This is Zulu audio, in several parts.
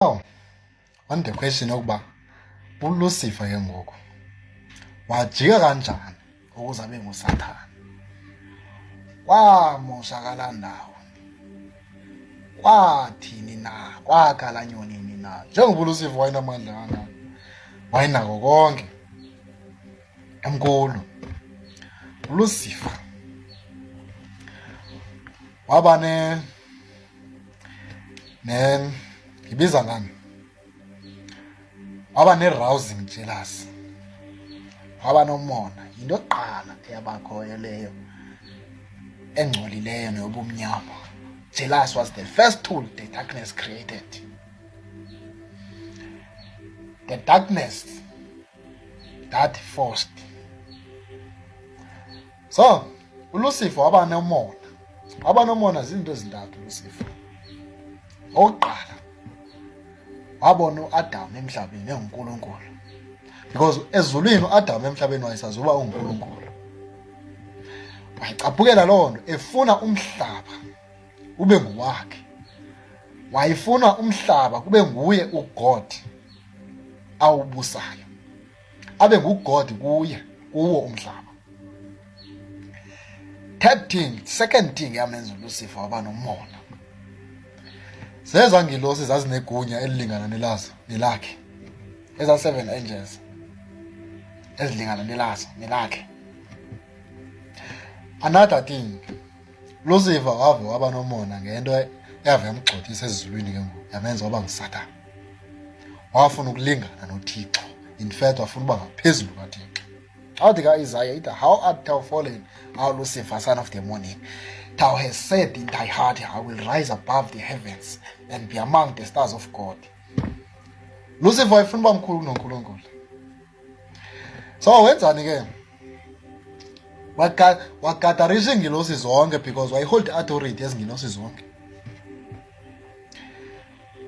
Now, on the question yokuba uLucifer ke ngoku wajika kanjani ukuze abe nguSathane, kwamoshakala ndawo, kwathini na, kwakhala nyonini na? Njengoba uLucifer wayenamandla kangaka, wayenako konke, emkhulu uLucifer, waba ne ne ngibiza ngani, waba ne-rousing jealousy, waba nomona. Yinto yokuqala eyabakhoyo leyo engcolileyo neyobumnyama. Jealous was the first tool the darkness created, the darkness that forced. So uLucifer waba nomona, waba nomona zinto ezintathu uLucifer. Okokuqala, wabona uAdam emhlabeni enguNkulunkulu, because ezulwini uAdam emhlabeni wayesazuba unguNkulunkulu. Wayicaphukela loo nto, efuna umhlaba ube nguwakhe, wayefuna umhlaba kube nguye uGod awubusayo, abe nguGod kuye kuwo umhlaba. Third thing, second thing yamenza uLucifer waba nomona, zeza ngilosi zazinegunya elilingana nelazo nelakhe, eza seven angels ezilingana nelazo nelakhe. Another thing, Lucifer wave waba nomona ngento eyave yamgxothisa ezulwini ke ngoku, yamenza waba nguSathane. Wafuna ukulingana noThixo, in fact wafuna uba ngaphezulu kaThixo. Awuthi ka-Isaiah ithi, "How art thou fallen, O Lucifer, son of the morning? Thou hast said in thy heart, 'I will rise above the heavens and be among the stars of God.'" Lucifer wayefuna uba mkhulu kunoNkulunkulu. So wenzani ke? Wagadarisha iingilosi zonke, because wayehold authority ezingilosi zonke.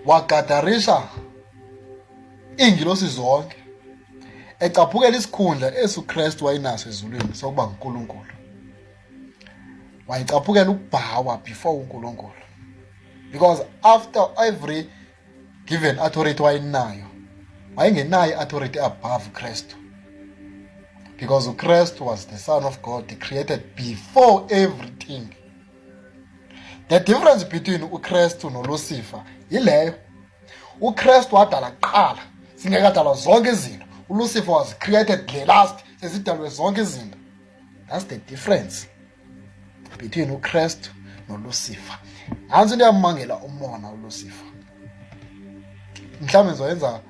Wagadarisha iingilosi zonke, ecaphukela isikhundla esuKristu wayenaso ezulwini sokuba nguNkulunkulu. Wayecaphukela ukubowa before uNkulunkulu, because after every given authority wayenayo, wayengenayo authority above Kristu, because uKristu was the Son of God created before everything. The difference between uKristu noLucifer yileyo: uKristu wadala kuqala singekadalwa zonke izinto, uLucifer was created the last, sezidalwe zonke izinto. That's the difference between uKristu noLucifer. Nantsi into yamangela umona uLucifer. Mhlawumbe ndizoyenza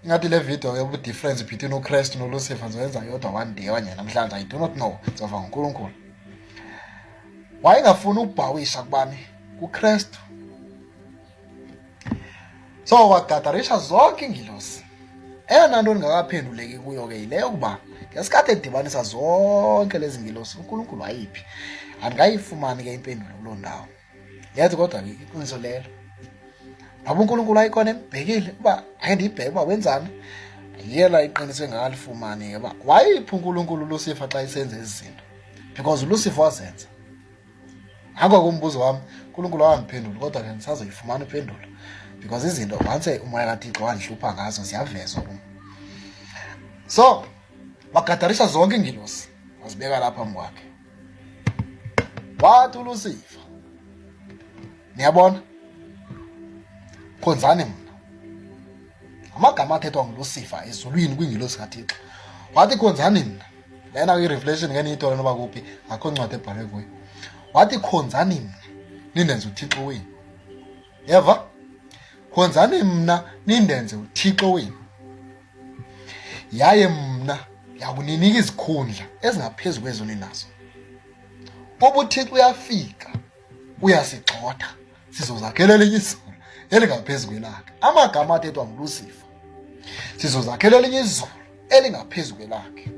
ingathi le video yobu-difference between uKristu noLucifer, ndizoyenza yodwa one day okanye namhlanje, I do not know, ndizova nguNkulunkulu. Wayengafuni ukubowisha kubani? KuKristu. So wagadarisha zonke iingilosi. Eyona nto ndingakaphenduleki kuyo ke yile yokuba ngesikhathi edibanisa zonke lezi ngilosi, uNkulunkulu wayiphi? Andingayifumani ke impendulo kuloo ndawo yathi, kodwa ke iqiniso lelo noba uNkulunkulu ayikhona embhekile uba ake ndiyibheke uba wenzani. Yela iqiniso engakalifumani ke uba wayiphi uNkulunkulu uLucifer xa isenza ezi zinto, because uLucifer wazenza. Ngakho ke umbuzo wami, uNkulunkulu awandiphenduli, kodwa ke ndisazoyifumana impendulo, because izinto once umoya kaThixo wandihlupha ngazo ziyavezwa kum. So wagadarisha zonke iingilosi, wazibeka lapha phambi kwakhe. Wathi uLucifer, "Niyabona, khonzani mna." Amagama athethwa nguLucifer ezulwini kwiingilosi kaThixo, wathi, "Khonzani mna." Lena kwi-Revelation ke niyithola noba kuphi, akho ncwadi ebhalwe kuyo. Wathi, "Khonzani mna, nindenze uThixo wenu." Yeva, "Khonzani mna, nindenze uThixo wenu, yaye mna yakuninika izikhundla ezingaphezu kwezo ninazo. Ubuthixo uyafika uyasigxotha, sizozakhela elinye izulu elingaphezu kwelakhe." Amagama athethwa nguLucifer: "Sizozakhela elinye izulu elingaphezu kwelakhe,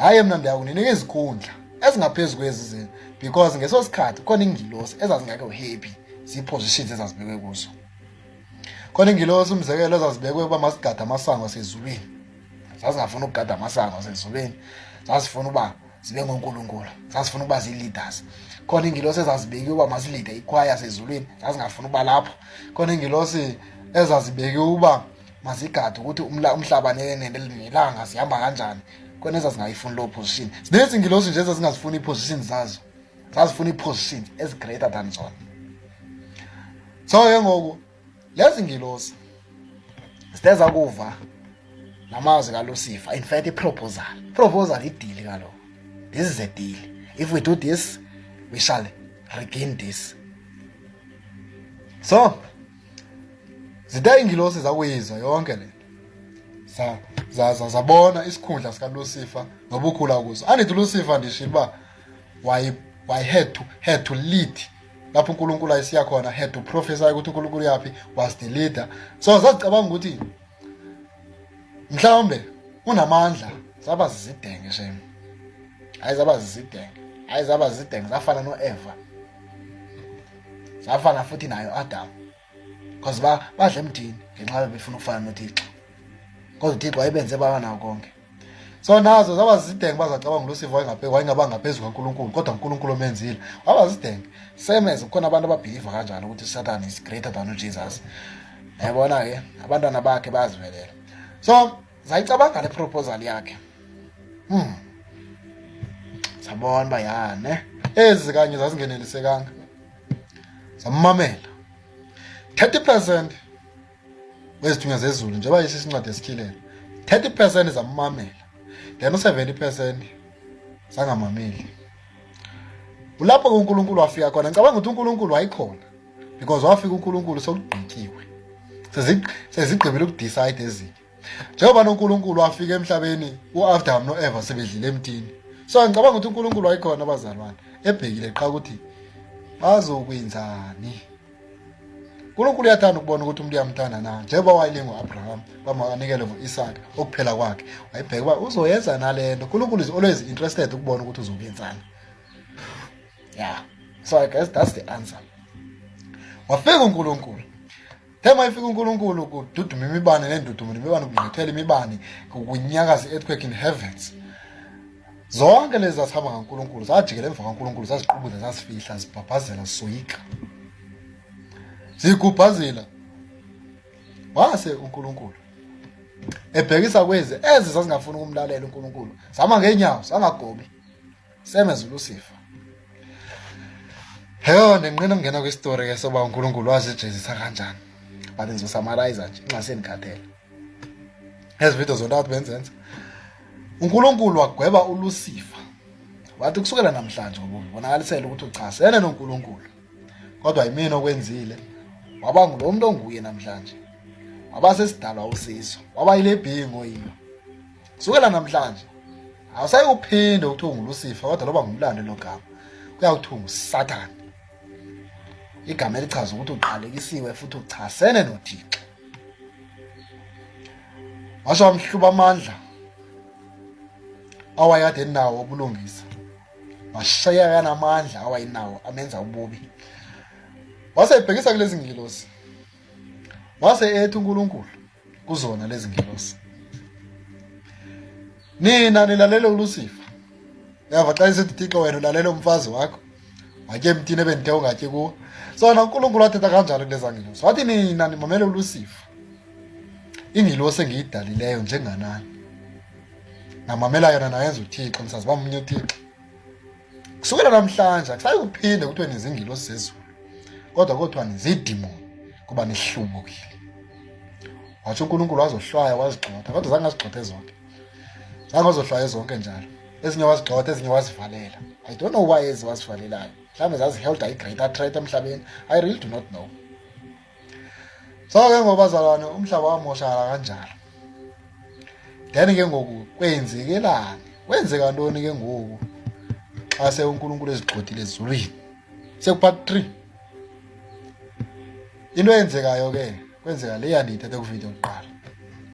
yaye mna ndiyakunika izikhundla ezingaphezu kwezi zenu," because ngeso sikhathi khona iingilosi ezazingekho happy zii-positions ezazibekwe kuzo. Khona iingilosi, umzekelo, ezazibekwe uba mazigade amasango asezulwini, zazingafuni ukugada amasango asezulwini, zazifuna uba zibe ngonkulunkulu, zazifuna ukuba zii-leaders. Khona iingilosi ezazibekiwe uba mazilide ikhwaya yasezulwini, zazingafuni uba lapho. Khona iingilosi Ezazibeke uba mazigade ukuthi umhlaba nelanga zihamba kanjani. Khona ezazingayifuni loo position. Zininzi iingilosi nje ezazingazifuni ii-positions zazo. Zazifuna ii-positions ezi-greater than zona. So ke ngoku lezi ngilosi zithe zakuva lamazwi kaLucifer, in fact i-proposal. Proposal idili kaloku. This is a deal. If we do this, we shall regain this. So zithe iingilosi zakuyizwa yonke le nto, zabona isikhundla sikaLucifer nobukhulu kuso. Andithi uLucifer ndishilo uba waye had to lead lapho uNkulunkulu ayisiya khona, had to prophesy ukuthi uNkulunkulu yaphi, was the leader. So zazicabanga ukuthi mhlawumbe unamandla. Zaba zizidenge shame, hayi, zaba zizidenge, hayi, zaba zizidenge. Zafana noEva, zafana futhi nayo Adam, because ba badla emthini ngenxa befuna ukufana noThixo, kodwa uThixo wayebenze baba nawo konke. So nazo zaba zizidenge, bazacabanga uLucifer wayengaba ngaphezu kaNkulunkulu, kodwa uNkulunkulu omenzile waba zidenge. Same as kukhona abantu ababhiliva kanjalo ukuthi Satan is greater than uJesus. Yabona ke, abantwana bakhe bayazivelela. So zayicabanga le proposal yakhe, sabona uba ya ne ezi kanye zazingenelisekanga, zammamela. 30% wezithunywa zezulu, njengoba isincwadi esikhilele, 30% zammamela, then u-70% zangamameli. Ulapho ke uNkulunkulu wafika khona. Ngicabanga ukuthi uNkulunkulu wayikhona, because wafika uNkulunkulu sokugqityiwe, sezigqibile ukudecide ezinye, njengoba noNkulunkulu wafika emhlabeni uAdam noEva sebedlile emthini. So ngicabanga ukuthi uNkulunkulu wayikhona, abazalwane, ebhekile qha ukuthi bazokwenzani. uNkulunkulu uyathanda ukubona ukuthi umuntu uyamthanda na, njengoba wayelinga u-Abraham bamakanikele ngo-Isaka okuphela kwakhe. Wayebheka uba uzoyenza nale nto. uNkulunkulu is always interested ukubona ukuthi uzokuyenzani. Yeah, so I guess that's the answer. Wafika uNkulunkulu. The mayifika uNkulunkulu, kududuma imibane nendudumo nemibane, kungqithela imibane, kunyakaza i-earthquake in heavens. Zonke lezi zasihamba ngaNkulunkulu zajikela emva kaNkulunkulu, zaziqubuza, zazifihla, zibhabhazela, zisoyika, zigubhazela. Wase uNkulunkulu ebhekisa kwezi ezi zazingafuni ukumlalela uNkulunkulu, zama ngeenyawo, zangagobi, semeza uLucifer. Heyo, ndinqina ukungena kwistory ke soba uNkulunkulu wazijezisa kanjani, but ngizosummarize nje nxa sendikhathele. Ezi video zontathu benzenza. uNkulunkulu wagweba uLucifer, wathi kusukela namhlanje, ngoba ubonakalisela ukuthi uchasene noNkulunkulu, kodwa yimina okwenzile waba ngulo muntu onguye namhlanje, waba sesidalwa usizo, waba yile being oyiyo. Kusukela namhlanje awusayikuphinde ukuthi unguLucifer, kodwa loba ngumlando lo gama, kuyawuthiwa nguSathane, igama elichaza ukuthi uqalekisiwe futhi uchasene noThixo. Washo wamhluba amandla awayekade enawo obulungisa, washayeka namandla awayenawo amenza ububi, wase ebhekisa kulezi ngilosi, wase ethi uNkulunkulu kuzona lezi ngilosi, "Nina nilalele uLucifer." Yava xa isithi, "Thixo, wena ulalele umfazi wakho, watye emthini ebendithe ungatyi kuwo." So uNkulunkulu wathetha kanjalo kuleza ngilosi, wathi, "Nina nimamele uLucifer, ingilosi engiyidalileyo njenganani, namamela yona, nayenza uThixo, nisaziba mnye uThixo. Kusukela namhlanje akusayi kuphinde kuthiwe nizingilosi zezulu, kodwa kothiwa nizidimoni, kuba nihlubukile." Watsho uNkulunkulu wazohlwaya, wazigxotha, kodwa zange azigxothe zonke, zange wazohlwaya zonke njalo. Ezinye wazigxotha, ezinye wazivalela. I don't know why ezi wazivalelayo. Mhlawumbe zazihelda i-greater threat emhlabeni, I really do not know. So ke ngoba, bazalwane, umhlaba wamoshakala kanjalo. Then ke ngoku kwenzekelani? Kwenzeka ntoni ke ngoku xa se uNkulunkulu ezigxothile ezulwini? Sekupart 3. Into eyenzekayo ke, kwenzeka le yandiyithethe kwividiyo yokuqala.